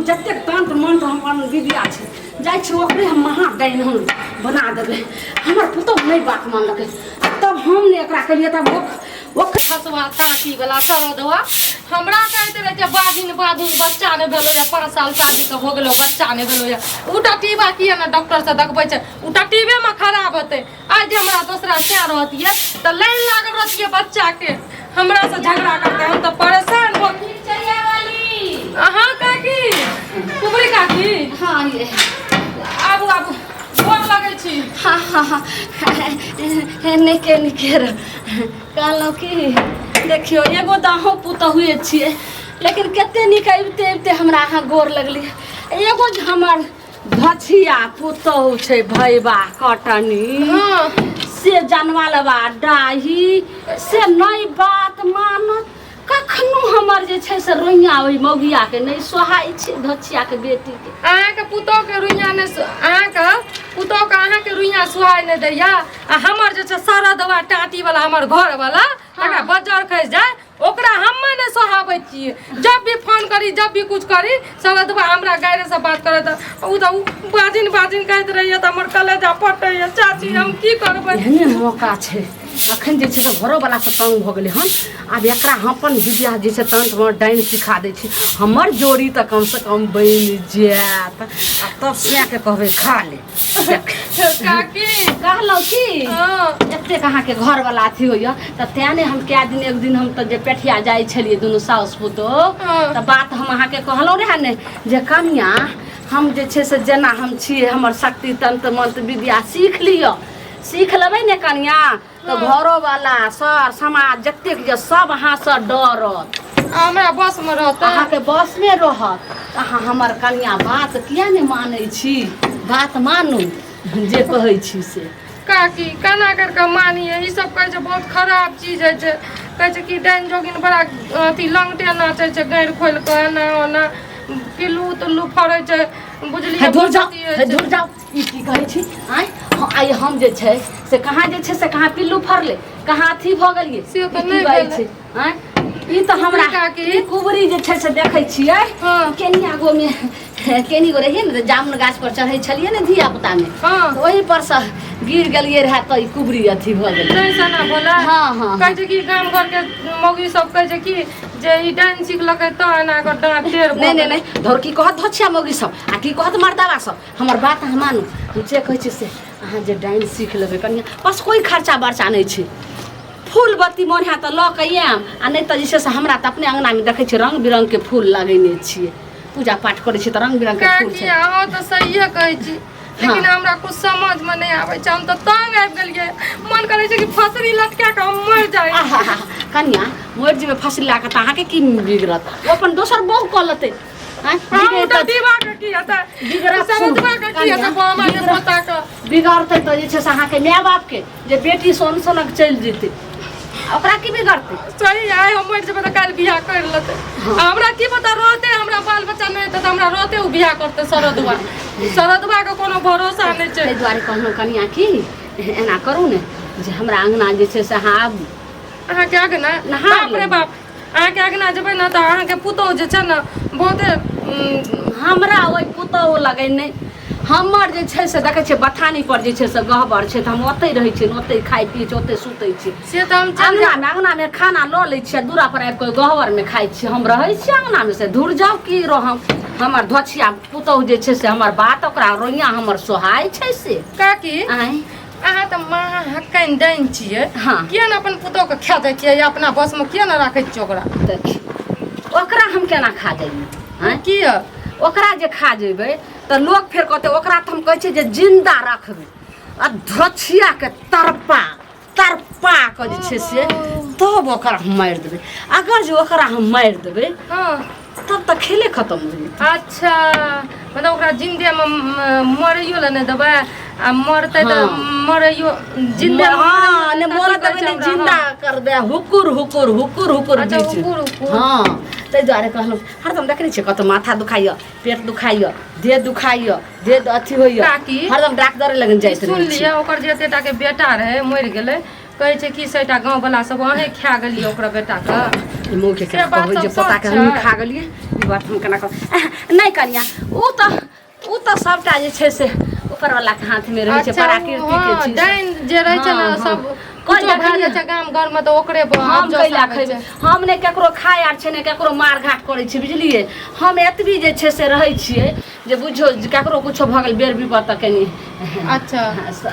हम जतेक तंत्र मंत्र हमर विद्या छै जाइ छी ओकरे हम महा डाइन हम बना देबै। हमर पुतहु नहि बात मानलकै आ तब हम नहि एकरा केलियै तब ओक हसुआ टाँकी वाला सरदवा हमरा कहैत रहै छै बाजिन बाजिन, बच्चा नहि भेलो या 5 साल शादी के हो गेलो, बच्चा नहि भेलो या। ओ टटीबा किया ने डॉक्टर से देखबै छै? ओ टटीबे में खराब हेतै। आइ जे हमरा दोसरा सैं रहतियै तऽ लाइन लागल रहतियै बच्चा के। हमरा से झगड़ा करते, हम तऽ परेशान भऽ। अहाँ काकी, कुबरी काकी? हाँ ये। आबू आबू, गोर लगै छी। हाँ हाँ हाँ, निके निके रह। कहलहुँ कि देखियौ, एगो तऽ अहूँ पुतहुए छियै, लेकिन कते नीक अबिते अबिते हमरा अहाँ गोर लगलियै। एगो जे हमर धछिया पुतहु छै भैबा कटनी, से जानवा लेबा डाही से नहि बात मानत कखनो। हमर जे छै से रोइया ओहि मौगियाके नहि सोहाइ छै, धछियाके बेटीके। अहाँके पुतोहके रुइया नहि, अहाँके पुतोहके अहाँके रुइया सुहाय नहि दैया आ हमर जे छै सरदवा टाटी वाला हमर घर वाला, तकरा बज्जर खसि जाय, ओकरा हमे नहि सोहाबै छियै। जब भी फोन करी, जब भी कुछ करी, सरदवा हमरा गायरे से बात करत, ओ तऽ उ बाजिन बाजिन कहैत रहैया तऽ हमर कलेजा फटैया। चाची, हम की करबै? एहने मौका छै अखन जे छै से घरोवला से तंग भऽ गेलै हन। आब एकरा हम अपन विद्या जे छै तंत्रमे डाइन सिखा दै छी, हमर जोड़ी तऽ कमसँ कम बनि जायत आ तब सएके कहबै खा ले। देख। काकी। कहलहुँ की, एतेक अहाँके घरवला अथी होइए तऽ तेँ ने हम कए दिन, एक दिन हम तऽ जे पेठिया जाइ छलियै दुनू साउस पुतोह, तऽ बात हम अहाँके कहलहुँ रहए ने जे कनिया, हम जे छै से जेना हम छियै, हमर शक्ति तंत्र मंत्र विद्या सीख लिअ। सीख लेबै ने कनिया तऽ घरोवला सर समाज जतेक जे सब अहाँसँ डरत। हमरा बस में रहतै? अहाँके बसमे रहत। तऽ अहाँ हमर कनिया बात किया नहि मानै छी? बात मानू, जे कहै छी से। काकी, केना करि कऽ मानिए? ई सब कहै छै बहुत खराब चीज होइ छै। कहै छै कि डाइन जोगिन बड़ा अथी लंगटे नाचै छै, गाड़ि खोलि कऽ एना ओना पिल्लू तुल्लू फड़ै छै, बुझलियै? हे दूर जाउ। बहुत अथी होइ हे छै। दूर जाउ, ई की कहै छी? आँय हँ, आइ हम जे छै से कहाँ जे छै से कहाँ पिल्लू फड़लै, कहाँ अथी भऽ गेलियै? से तऽ ई की नहि कहै भेलै। छै? आँय, ई तऽ हमरा काकी। ई कुबरी जे छै से देखै छियै, केनिया गो मे केनी गो रहियै ने तऽ जामुन गाछ पर चढ़ै छलियै ने धिया पुता मे, तऽ ओहि पर से गिर गेलियै रहए तऽ ई कुबरी अथी भऽ गेलै। तैं से एना भेलै। हाँ। कहै छै कि गाम घर के मौगी सब कहै छै कि जे ई डाइन सिखलकै तऽ एना कऽ डाँट टेढ़ भऽ नहि नहि गेलै। नहि, धौर, की कहत धोछिया मौगी सब आ की कहत मर्दाबा सब? हमर बात अहाँ मानू, हम जे कहै छी से। अहाँ जे डाइन सीख लेबै कनिया, बस कोइ खर्चा बर्चा नहि छै। फूल बत्ती मोन हैत तऽ लऽ कऽ आयब आ नहि तऽ जे छै से हमरा तऽ अपने अङ्गनामे देखै छियै रङ्ग बिरङ्गके फूल लगेने छियै। पूजा पाठ करै छियै तऽ रङ्ग बिरङ्गके फूल काकी छै। अहाँ तऽ सहिए कहै छी, लेकिन हमरा कुछ समझ में नहीं आबै छै। हम तऽ तंग आबि गेलियै, मन करै छै कि फसरी लटका कऽ हम मरि जाइ। आहा, कनिया, मरि जेबै फसरी लए कऽ तऽ अहाँके की बिगड़त? ओ अपन दोसर बहु कऽ लेतै। आँय, हम बिगड़तै उठा दीवा के की हेतै? बिगड़त सुन, सरदवा के की कनिया, हेतै? मामा के पोता के बिगड़तै तऽ जे छै से अहाँके माय बापके जे बेटी सोन सोनक चलि जेतै, ओकरा की बिगड़तै? सही, आइ हम मरि जेबै तऽ काल्हि बियाह करि लेतै। आ हमरा की पता रहतै, हमरा बाल बच्चा नहि हेतै तऽ हमरा रहतै ओ बियाह करतै। सरदवा, सरदवा के कोनो भरोसा नहि छै। ताहि दुआरे कहलहुँ कनिया कि एना करू ने जे हमरा अङ्गना जे छै से अहाँ आबू। अहाँके अगना? नहा बाप रे लेब। बाप, अहाँके अगना जेबै ने तऽ अहाँके पुतोहु जे छै ने बहुते हमरा ओहि पुतोहु लगै नहि। हमर जे छै से देखै छियै बथानी पर जे छै से गहबर छै तऽ हम ओतहि रहै छियै, ओतहि खाइ पियै छियै, ओतहि सुतै छियै। से तऽ हम चलि जायब। अङ्गनामे अङ्गनामे खाना लऽ लै छियै, दूरा पर आबि कऽ गहबरमे खाइ छियै। हम रहै छियै अङ्गनामे, से दूर जाउ की रहम। हमर धोछिया पुतोहु जे छै से हमर बात ओकरा रोइयाँ हमर सोहाइ छै से। काकी। आँय। अहाँ तऽ महा हक्कनि डाइन छियै। किया ने अपन पुतोहके खा जाइ छियै या अपना बसमे किया ने राखै छियै ओकरा? देखी, ओकरा हम केना खा जइयै? आँय? किया? ओकरा जे खा जेबै तऽ लोक फेर कहतै ओकरा तऽ हम कहै छियै जे जिन्दा रखबै आ धोछियाके तरपा तरपा कऽ जे छै से तब ओकरा हम मारि देबै। अगर जे ओकरा हम मारि देबै तब तऽ खेले खतम हो जेतै। अच्छा, मतलब ओकरा जिंदे में मरैयो लए नहि देबै आ मरतै तऽ मरैयो जिंदे में। हाँ, ने मरऽ देबै ने जिंदा कर दे, हुकुर हुकुर हुकुर हुकुर बीच। हुकुर हुकुर। हाँ, ताहि दुआरे कहलहुँ, हरदम देखने छियै कतौ माथा दुखाइए, पेट दुखाइए, देह दुखाइए, देह अथी होइए, काकी, हरदम डॉक्टर लग जाइत रहै सुन छी। लिअ, ओकर जे एतेटा के बेटा रहै मरि गेलै। कहै छै कि सैटा गाँव वाला सब अहें खा गेलियै ओकरा बेटा के। ई मौके से केना बात कहबै जे सब पोताके सच हम छै। खा गेलियै ई बात हम केना कहब? नहि कनिया, ओ तऽ सबटा जे छै से ऊपर वाला के हाथ में रहै छै। अच्छा, प्राकृतिक के हँ, चीज। डाइन जे रहै छै ने हँ, सब हँ। कुछो कोइ भए जाइ छै गाम घरमे तऽ ओकरे हम जस कैला आबै खैबै छै। हम नहि केकरो खाय आर छै, नहि केकरो मार घाट करै छी, बुझलियै? हम एतबी जे छै से रहै छियै जे बुझियौ जे केकरो कुछो भऽ गेल बेर विपद तऽ कनि अच्छा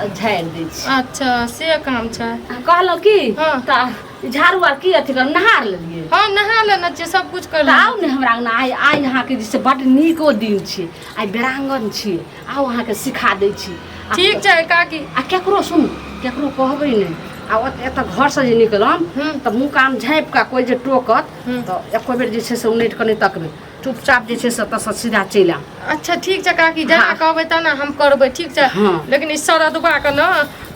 झाड़ि दै छी। अच्छा, से काम छै। कहलहुँ की हँ। तऽ झाड़ू आर की अथी करू, नहा लेलियै? हँ, नहा लेने छियै, सब कुछ कर तऽ आउ ने हमरा अङ्गना। आइ आइ अहाँके जे छै बड्ड नीको दिन छै, आइ बेराङ्गन छियै। आउ, अहाँके सिखा दै छी। ठीक छै काकी। आ केकरो सुनू, केकरो कहबै नहि। आ एतऽ घरसँ जे निकलम तऽ मुँह कान झाँपि कऽ, कोइ जे टोकत तऽ एको बेर जे छै से उनटि कऽ नहि तकबै, चुपचाप जे छै से एतऽसँ सीधा चलि आयब। अच्छा, ठीक छै काकी, जेना हँ। कहबै तेना हम करबै, ठीक छै? हँ। लेकिन ई शरदबा के ने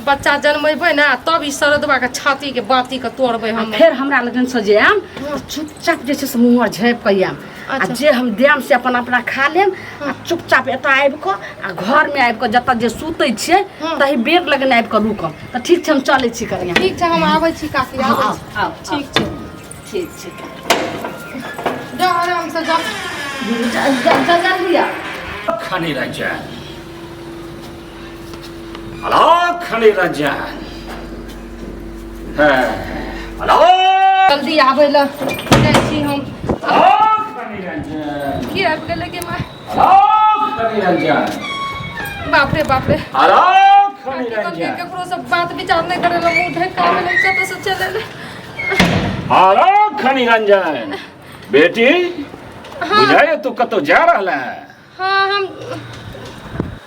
बच्चा जन्मेबै ने, तब ई शरदबा के छाती के बाती के तोड़बै आ हम। फेर हमरा लगनसँ जे आयब तऽ चुपचाप जे छै से मुँह आर झाँपि कऽ आयब आ जे हम देम से अपन अपना खा लेब आ चुपचाप एतऽ आबि कऽ आ घरमे आबि कऽ जतऽ जे सुतै छियै तही बेड लगन आबि कऽ रुकब। तऽ ठीक छै, हम चलै छी कनिया। ठीक छै, हम आबै छी काकी, हँ, आबै आउ छी। आउ। ठीक छै। ठीक छै। जाउ, आरामसँ जाउ। जल्दी आउ। खनी रंजन, अलाख निरंजन है, अलाख। जल्दी आबै लए जाइ छी हम। अलाख निरंजन। की आबि गेलै गे माय? अलाख निरंजन। बाप रे बाप रे! अलाख काकी कहलकै निरंजन। केकरो से बात विचार नहि करै लए, मुँह ढकि कऽ आबै लए, कतऽ से चलि एलै? अलाख निरंजन बेटी, बुझाइए तू कतौ जा रहल है? हँ, हम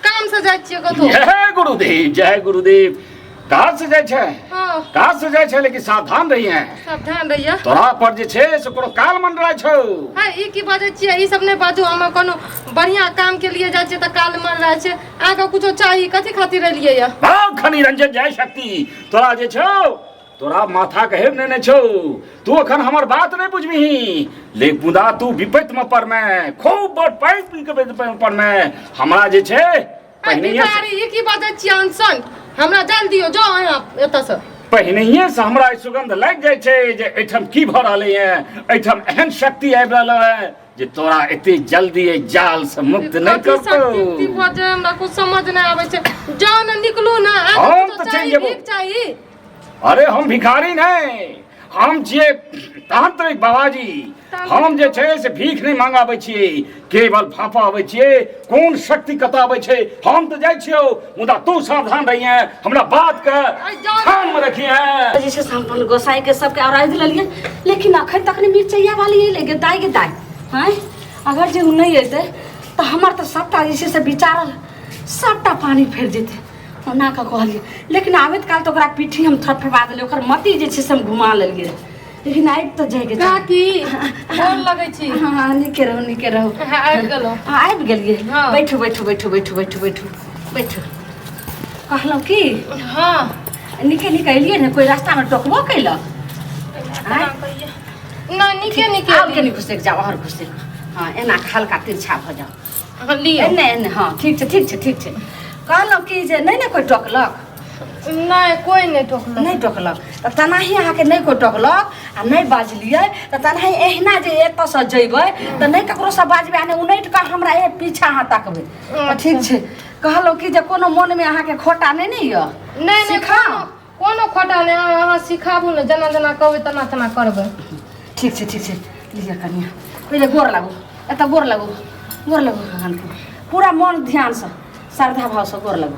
काम से जाइ छियै कतौ। जय गुरुदेव, जय गुरुदेव। कहाँ से जाइ छै? हँ। कहाँ से जाइ छै? लेकिन सावधान रहिए। सावधान रहिए। तोरा पर जे छै से कोनो काल मंडराइ छौ। है, ई की बाजै छियै? ई सब नहि बाजू। हम कोनो बढ़िआँ काम के लिए जाइ छियै तऽ काल मर रहल छै? अहाँके कुछो चाही? कथी खातिर एलियै यऽ? खनी रंजन, जय शक्ति। तोरा जे छौ, तोरा माथा के हेब नेने छौ। तू अखन हमर बात नहि बुझबिही, लेकिन मुदा तू विपैत में पड़मे, खूब बड़ पैघ विपैत में पड़मे। हमरा जे छै पहिनहिए से भिखारी, ई की बाजै छियै? अनसन हमरा जाल दियौ, जाउ अहाँ एतऽसँ। पहिनहिए से हमरा ई सुगंध लागि जाइ छै जे एहिठाम की भऽ रहलै है। एहिठाम एहन शक्ति आबि रहल है जे तोरा एते जल्दी एहि जाल से मुक्त नहि कथी शक्ति उक्ति करतौ। भऽ जाय, हमरा कुछ समझ नहि आबै छै। जाउ ने, निकलू ने। हम अहाँके कुछो तऽ चलि चाही? जेबौ। भीख चाही? अरे, हम भिखारी नहि, हम छियै तांत्रिक बाबाजी। हम जे छै से भीख नहि मांगाबै छियै, केवल फाफा अबै छियै। कोन शक्ति कतऽ अबै छै। हम तऽ जाइ छियौ, मुदा तू सावधान रहिए, हमरा बात के ध्यान में रखिए। जे छै से हम अपन गोसाईके सबके अराधि लेलियै, लेकिन अखन तक नहि मिरचैया वाली एलै। गे दाइ, गे दाइ, आँय, अगर जे ओ नहि एतै तऽ हमर तऽ सबटा जे छै से विचारल सबटा पानी फेर जेतै। ओना कऽ कहलियै, लेकिन आबैत काल तऽ ओकरा पीठी हम थपथपा देलियै, ओकर मति जे छै से हम घुमा लेलियै, लेकिन आबि तऽ जाइके चाही। काकी, गोर लगै छी। हँ हँ, नीके रहू, नीके रहू। हँ, आबि गेलहुँ। हँ, आबि गेलियै? हँ। बैठू बैठू बैठू बैठू बैठू बैठू बैठू। कहलहुँ की हँ। नीके नीके एलियै ने? कोइ रास्तामे टोकबो कैलक? नहि, नीके नीके। आब कनि घुसकि जाउ, आओर घुसकि, हँ, एना हल्का तिरछा भऽ जाउ। हँ, लिअ। एने एने, हँ, ठीक छै, ठीक छै, ठीक छै। कहलहुँ कि जे नहि ने कोइ टोकलक? नहि, कोइ नहि टोकलक। नहि टोकलक तऽ तेनाही अहाँके नहि कोइ टोकलक आ नहि बाजलियै तऽ तेनाही एहिना जे एतऽसँ जइबै तऽ नहि ककरोसँ बाजबै आ नहि उनटि कऽ हमरा ए पीछा अहाँ तकबै। तऽ ठीक छै। कहलहुँ कि जे कोनो मोनमे अहाँके खोटा नहि ने यऽ? नहि नहि। सिखाउ। कोनो कोनो खोटा नहि। अहाँ सिखाबू ने, जेना जेना कहबै तेना तेना करबै। ठीक छै, ठीक छै। लिअ कनिया, पहिले गोर लागू, एतऽ गोर लागू, गोर लागू भगवानके, पूरा मन ध्यानसँ श्रद्धा भावसँ गोर लागू।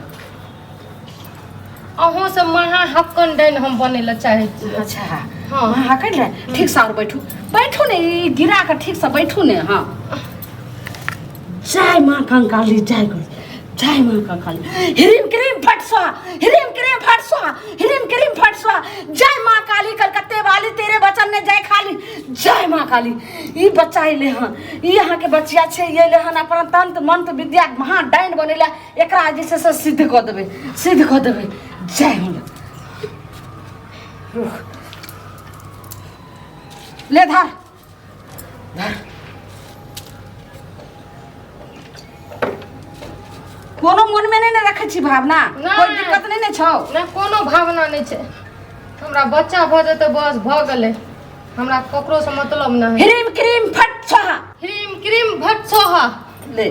अहूँ से महा हक्कन डाइन हम बनै लए चाहै छी। अच्छा। हँ। हँ, कहि ले ठीकसँ, आओर बैठू, बैठू ने, ई गिरा कऽ ठीकसँ बैठू ने। हँ, जय माँ कंकाली, जय गुरु, जय माँ कंकाली। ह्रीम क्रीम फट स्वाहा, ह्रीम क्रीम फट स्वाहा, ह्रीम क्रीम फट स्वाहा। जय माँ काली कलकत्ते वाली, तेरे बचन ने जय खाली। जय माँ काली। ई बच्चा अइले हन, ई अहाँके बचिया छै। ई अइले हन अपन तंत्र मंत्र विद्या महा डाइन बनेला। एकरा जे छै से सिद्ध कऽ देबै, सिद्ध कऽ देबै। जय हो। रुक, ले धर धर। कोनो मनमे नहि ने रखै छी भावना? नहि। कोइ दिक्कत नहि ने छौ? नहि, कोनो भावना नहि छै। हमरा बच्चा भऽ जेतै बस भऽ गेलै हमरा ककरोसँ मतलब नहि ह्रीम क्रीम फट स्वाहा ह्रीम क्रीम भट सोहा ले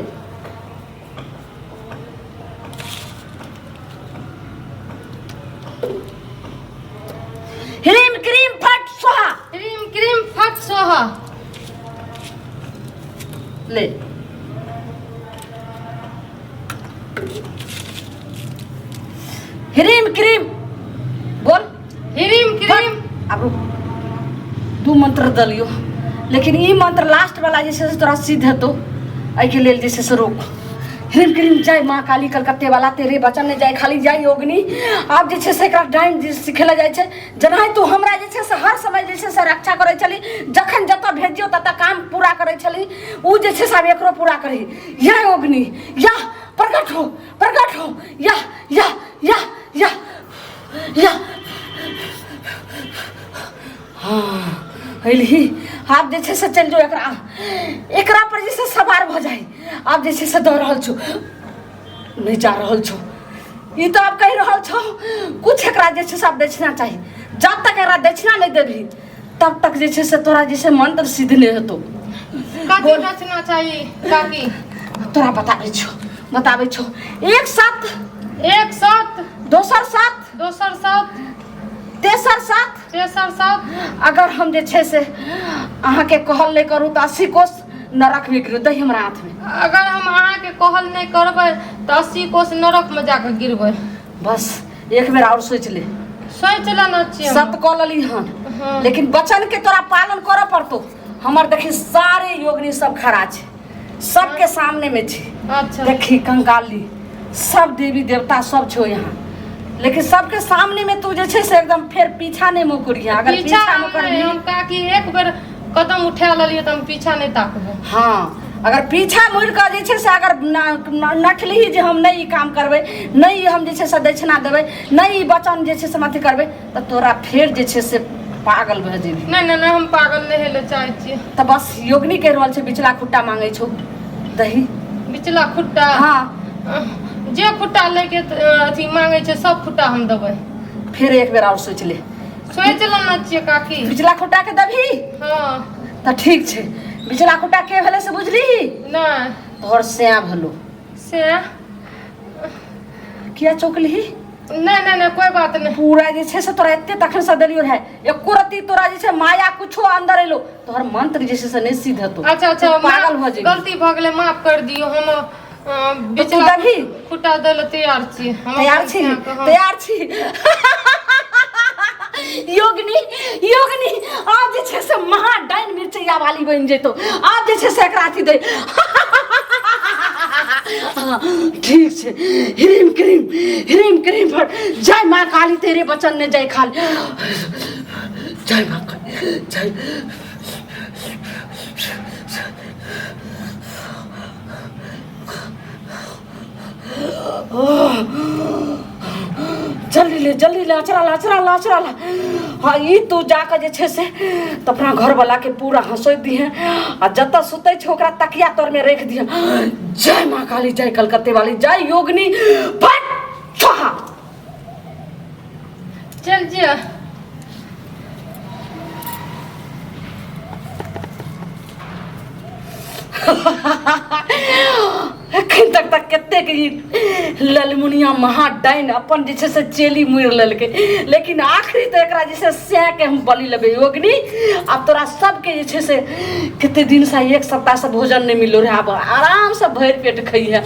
ह्रीम क्रीम फट स्वाहा ह्रीम क्रीम फट सोहा ले ह्रीम क्रीम बोल ह्रीम क्रीम आब रुक दू मंत्र दलियो लेकिन ई मंत्र लास्ट वाला जे छै से तोरा सिद्ध हेतौ एहिके लेल जे छै से रोक ह्रीम क्रीम जय माँ काली कलकत्ते वाला तेरे बचन नहि जाय खाली जाय योगनी आब जे छै से एकरा डाइन जे सिखेला जाइ छै जेनाहि तू हमरा जे छै से हर समय जे छै से रक्षा करै छली जखन जतऽ भेजियौ ततऽ काम पूरा करै छली ओ जे छै से आब एकरो पूरा करही या योगनी या प्रकट हो प्रकट हो या या या या या हाँ अयलही आब जे छै से चलि जो एकरा एकरा पर जे छै सवार भऽ जाइ आब जे छै से दऽ रहल छौ नहि जा रहल छौ ई तऽ आब कहि रहल छौ कुछ एकरा जे छै से आब दक्षिणा चाही जब तक एकरा दक्षिणा नहि देबही तब तक जे छै से तोरा जे छै मंत्र सिद्ध नहि हेतौ कथी दक्षिणा चाही काकी तोरा बताबै छौ बताबै छौ एक सात एक सात दोसर सात दोसर सात तेसर सात तेसर सात अगर हम जे छै से अहाँके कहल नहि करू तऽ 80 कोस नरक मे गिरू दही हमरा हाथ मे अगर हम अहाँके कहल नहि करबै तऽ 80 कोस नरक मे जाकऽ गिरबै बस एक बेर और सोच ले सोचि लेने छियै हम। सत कऽ लेली हन हँ। लेकिन वचन के तोरा पालन करऽ पड़तो हमर देखी सारे योगनी सब खड़ा छै सबके सामने में छै अच्छा देखी कंकाली सब देवी देवता सब छौ यहाँ लेकिन सबके सामने में तू जे छै से एकदम फेर पीछा नहीं मुकरिहे अगर पीछा पीछा हम मुकरबही नहि, हम काकी एक बेर कदम उठा लेलियै तऽ हम पीछा नहि ताकबै हाँ अगर पीछा मुड़ि कऽ जे छै से अगर नठलिही जे हम नहि ई काम करबै नहि ई हम जे छै से दक्षिणा देबै नहि ई वचन जे छै से हम अथी करबै तऽ तोरा फेर जे छै से पागल भऽ जेबही नहि नहि नहि हम पागल नहि हेले चाहै छियै तऽ बस योगनी कहि रहल छै बिचला खुट्टा मांगै छौ दही बिचला खुट्टा हाँ जे खुट्टा लैके अथी मांगै छै सब खुट्टा हम देबै फेर एक बेर आओर सोचि ले सोचि लेने छियै काकी बिचला खुट्टा के देबही हँ तऽ ठीक छै बिचला खुट्टा के भेलै से बुझलिही नहि तोहर सैं भेलो से किया चौकलिही नहि नहि नहि कोई बात नहि पूरा जे छै से तोरा एते तखन से देलियो रहै एको रत्ती तोरा जे छै माया कुछो अंदर एलो तोहर मंत्र जे छै से नहि सिद्ध हेतो अच्छा अच्छा तू पागल भऽ जेबही गलती भऽ गेलै माफ कर दियौ हम बिचला देबही? खुट्टा दै लए तैयार छी हम तैयार छी अपन तैयार छी योगनी योगनी आब जे छै से महा डाइन मिरचैया वाली बनि जेतो आब जे छै से एकरा अथी दे ठीक छै ह्रीम क्रीम ह्रीम क्रीम फट जय माँ काली तेरे बचन ने जय खाल जय माँ काली जय जल्दी ले जल्दी ले अचरा ला अचरा ला अचरा ला हाँ ई तू जाकऽ जे छै से तऽ अपना घरवलाके पूरा हँसोति दिहे आ जतऽ सुतै छै ओकरा तकिया तरमे राखि दिहे जय माँ काली जय कलकत्ते वाली जय योगनी फट स्वाहा चल जिया एखन तक तक कतेक ई ललमुनिया महा डाइन अपन जे छै से चेली मुड़ि लेलकै लेकिन आखिरी तऽ एकरा जे छै सएहके हम बलि लेबै योगनी आब तोरा सबके जे छै से कते दिनसँ एक सप्ताहसँ भोजन नहि मिललो रहै आब आरामसँ भरि पेट खइहे।